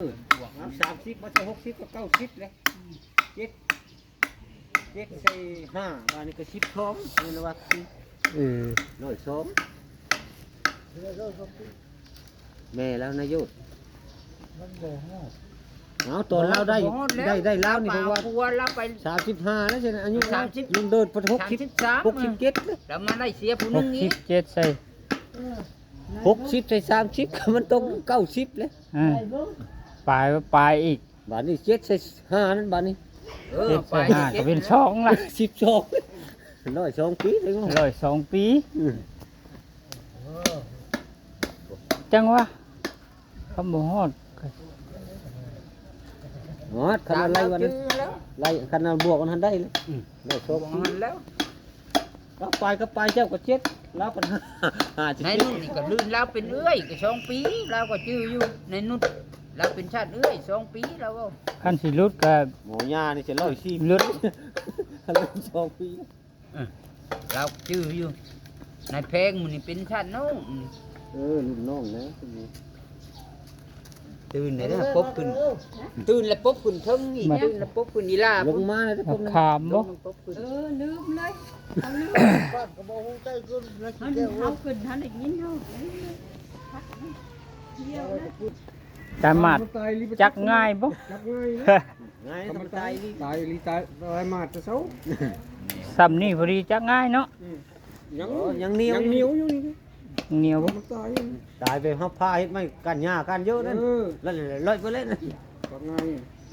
ເອີ ສາມສິບມາໃສ່ຫົກສິບກໍເກົ້າສິບແຫຼະ ເຈັດ ເຈັດໃສ່ຫ້າ ບາດນີ້ກໍສິບສອງ ແມ່ນວ່າ ອືມ ຮ້ອຍສອງ ແມ່ລາວນາຍໂຍດ ມັນບໍ່ຮອດ ເອົາ ຕອນລາວໄດ້ ບໍ່ຮອດແລ້ວ ໄດ້ ໄດ້ລາວນີ້ ເພາະວ່າ ລາວໄປ ສາມສິບຫ້າແລ້ວ ຊັ້ນອາຍຸ ສາມສິບ ລຸງເດີດ ຫົກສິບ ສາມສິບສາມ ຫົກສິບເຈັດ ແລ້ວມາໄດ້ເສຍຜູ້ໜຶ່ງອີກ ຫົກສິບເຈັດໃສ່ ຫົກສິບໃສ່ສາມສິບ ມັນຕົກເກົ້າສິບເລີຍ ເອີ ປາຍ ປາຍອີກ ບາດນີ້ເຈັດໃສ່ຫ້ານັ້ນບາດນີ້ ເອີ ເຈັດໃສ່ຫ້າ ປາຍເຈັດ ກໍເປັນສອງລະ ສິບສອງ ຮ້ອຍສອງປີເດ້ເນາະ ຮ້ອຍສອງປີ ອືມ ຈັ່ງຫວະ ຄຳບໍ່ຮອດ ຮອດ ຄັນວ່າໄລ່ວ່ານັ້ນ ໄລ່ ຄັນວ່າບວກມັນຫັ້ນໄດ້ເລີຍ ອືມ ໄດ້ສອງປີ ບວກຫັ້ນແລ້ວ ລາວປາຍກໍປາຍ ເຈົ້າກໍເຈັດ ລາວປັນຫ້າ ໃນນຸດນີ້ກໍລື່ນລາວເປັນເອື້ອຍກໍສອງປີ ລາວກໍຈື່ຢູ່ ໃນນຸດລາວເປັນຊາດເອື້ອຍສອງປີ ລາວເວົ້າ ຄັນຊິຫຼຸດກໍ ໝໍຍ່ານີ້ຊິຮ້ອຍສີ່ ຫຼຸດ ລາວສອງປີ ເອີ ລາວຈື່ຢູ່ ນາຍແພງມື້ນີ້ເປັນຊາດນ້ອງ ເອີ ລຸ້ນນ້ອງແລ້ວ ຕື່ນແລ້ວປົບຂຶ້ນ ຕື່ນແລ້ວປົບຂຶ້ນເທິງອີກ ມາ ຕື່ນແລ້ວປົບຂຶ້ນອີ່ຫຼ້າ ລົງມາແລ້ວປົບ ມາຂາມບໍ່ ລົງມາປົບຂຶ້ນ ເອີ ລືມເລີຍ ເຮົາລືມ ບ້ານກໍບໍ່ຮູ້ໃຈຂຶ້ນນະ ເຮົາ ເຮົາຂຶ້ນ ເຮົາໄດ້ຍິນເຮົາລືມເລີຍ ຕາມາດ ຈັກງ່າຍບໍ່ ຈັກງ່າຍເນາະ ງ່າຍ ທຳມະດາ ຕາຍອີ່ຫຼີ ຕາຍອີ່ຫຼີ ຕາຍ ຕາຍມາດແຕ່ເຊົ້າ ສ່ຳນີ້ພໍດີຈັກງ່າຍເນາະ ອືມ ຍັງ ຍັງໜຽວ ຍັງໜຽວຢູ່ນີ້ ຍັງໜຽວບໍ່ ມັນຕາຍຢູ່ ຕາຍໄປເຮົາພາເຮັດໄມ້ກ້ານຫຍ້າກ້ານເຍີະນັ້ນ ເອີ ລອຍໄປເລີຍນັ້ນ ວ່າງ່າຍ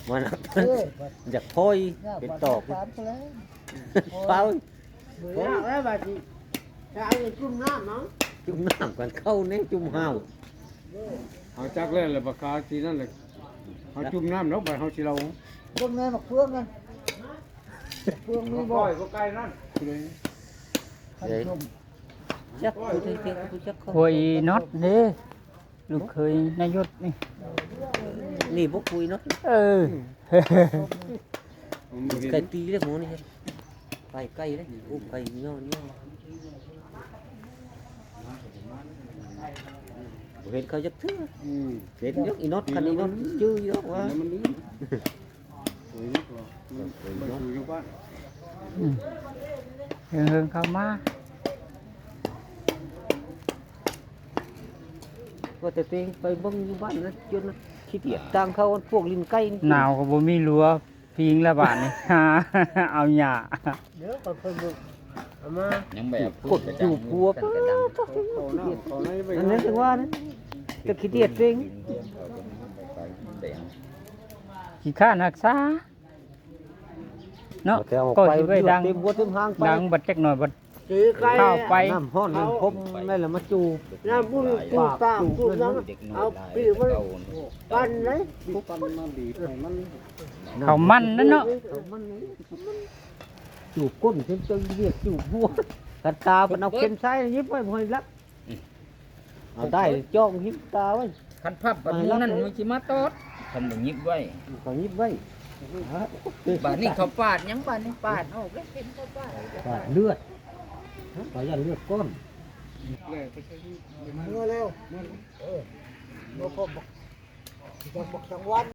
ມັນ ເອີ ຢາກພອຍເປັນຕອກ ເປົ່າ ເອົາແລ້ວບາດນີ້ ຈະເອົາຫຍັງຈຸ່ມນ້ຳເອົາ ຈຸ່ມນ້ຳກັນເຂົ້າແນ່ ຈຸ່ມຫ້າວ ເຮົາຈັກແລ້ວແຫຼະ ບັກຄາຊິນັ້ນແຫຼະ ເຮົາຈຸ່ມນ້ຳດອກ ບາດເຮົາຊິເລົ່າ ເບິ່ງແນ່ໝາກເຟືອງນັ້ນ ເຟືອງມີບໍ່ ບໍ່ໄກນັ້ນ ເດ້ ຈັກຜູ້ໃດເປັນຜູ້ຈັກເຂົາ ໂອ້ຍ ນອດເດ້ ລູກເຂີຍນາຍົດນີ້ ນີ້ບໍ່ຄຸຍເນາະ ເອີ ໄກ່ຕີເດ້ໝໍນີ້ ໄກ່ໄກ່ເດ້ ອຸ້ມໄກ່ຍໍໆ ບໍ່ເຫັນເຂົາຈັກເທື່ອ ອືມ ເຫັນຢູ່ ອີນອດ ຄັນອີນອດຈື່ຢູ່ດອກວ່າ ມັນ ອືມ ເຫິງໆ ເຂົ້າມາ ວ່າແຕ່ຕົວເອງໄປເບິ່ງຢູ່ບ້ານນະ ຈົນຂີ້ດຽດ ຕ່າງເຂົາ ພວກຫຼິ້ນໄກ່ນີ້ ໜາວກໍບໍ່ມີລົວ ພິງລະບາດນີ້ ເອົາຫຍ້າ ເດີ ເຂົາເບິ່ງ ເອົາມາ ຍັງແບບ ຄົນຢູ່ຄົວ ອັນນັ້ນຈັ່ງວ່ານະ ແຕ່ຂີ້ດຽດເປັງ ຂີ້ຄ້ານຮັກສາ ເນາະ ແຕ່ອອກໄປ ກໍຊິໄປດັງ ເຕັມຫົວເຕັມຫາງໄປ ດັງບັດຈັກໜ້ອຍບັດ ເຂົ້າໄປ ນ້ຳຮ້ອນນ້ຳຄົມແລ້ວລະມາຈູບ ນ້ຳບຸນຈູບປາກຈູບຫຍັງ ເອົາປີກມັນປັ່ນເດ້ ປັ່ນມາບີບໃຫ້ມັນ ເຂົ້າມັນນັ້ນເນາະ ເຂົ້າມັນ ຈູບກົ້ນເຕັມເຕີງ ວຽກຈູບຫົວ ຄັນຕາເພິ່ນເອົາເຂັມໃສ່ຍິບໄວ້ບໍ່ໃຫ້ລັບ ເອົາໄດ້ຈ້ອງຫິມຕາໄວ້ ຄັນພັບບັດໝູ່ນັ້ນມັນຊິມາຕອດ ຄັນບໍ່ຍິບໄວ້ ເຂົາຍິບໄວ້ ບາດນີ້ເຂົາປາດຫຍັງ ບາດນີ້ປາດອອກເດ້ ເຫັນເຂົາປາດ ປາດເລືອດ ປາດຢ້ານເລືອດກ້ອນ ເມື່ອແລ້ວ ເອີ ບໍ່ພໍບັກ ບັກສັງວັນ